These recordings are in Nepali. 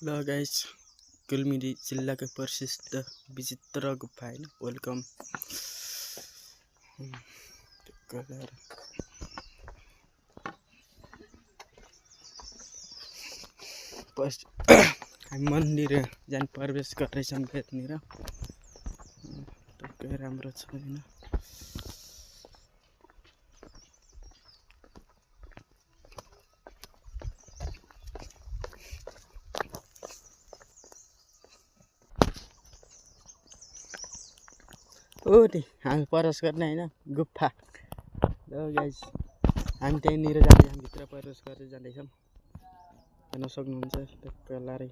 ल गाइस, गुल्मी जिल्लाको प्रसिद्ध विचित्र गुफा हैन, वेलकम। हामी मन्दिर जान प्रवेश गर्दैछौँ यतानिर। टक्कै राम्रो छ हैन। ओटी हामी प्रवेश गर्ने हैन गुफा। ल गाइस, हामी त्यहीँनिर जाँदैछौँ, भित्र प्रवेश गरेर जाँदैछौँ। हेर्न सक्नुहुन्छ टक्कै लारै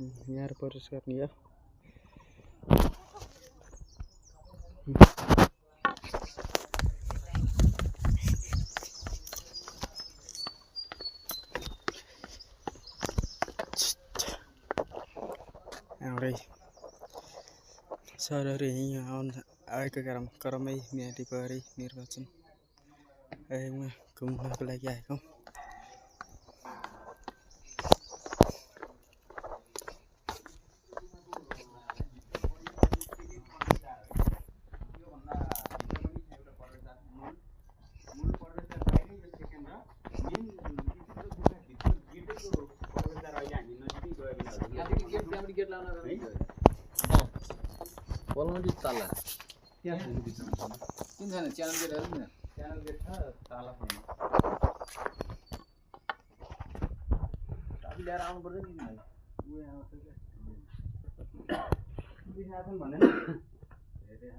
यहाँ प्रवेश गर्ने हो। हाम्रै सरहरू यहीँ आएको क्रममै म्यादी परे निर्वाचन आयोगमा घुम्नको लागि आएको। बोल्नु ताला त्यहाँ छैन बिचमा किन छैन च्यानल गेट हेर्नु न च्यानल गेट छ ताला छैन चाबी लिएर आउनु पर्छ नि भाइ उयो आउँछ के बिहान भन्दैन हेरे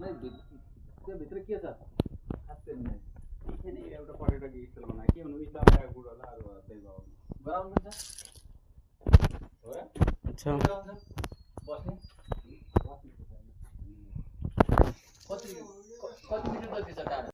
नै त्यो भित्र के छ खासै नि किन एउटा पर्यटक स्थल बनाए के भन्नु इस्लामको गुड होला अरु त्यही भयो गराउनु छ हो र अच्छा बस्ने कति मिटर जति छ टाढा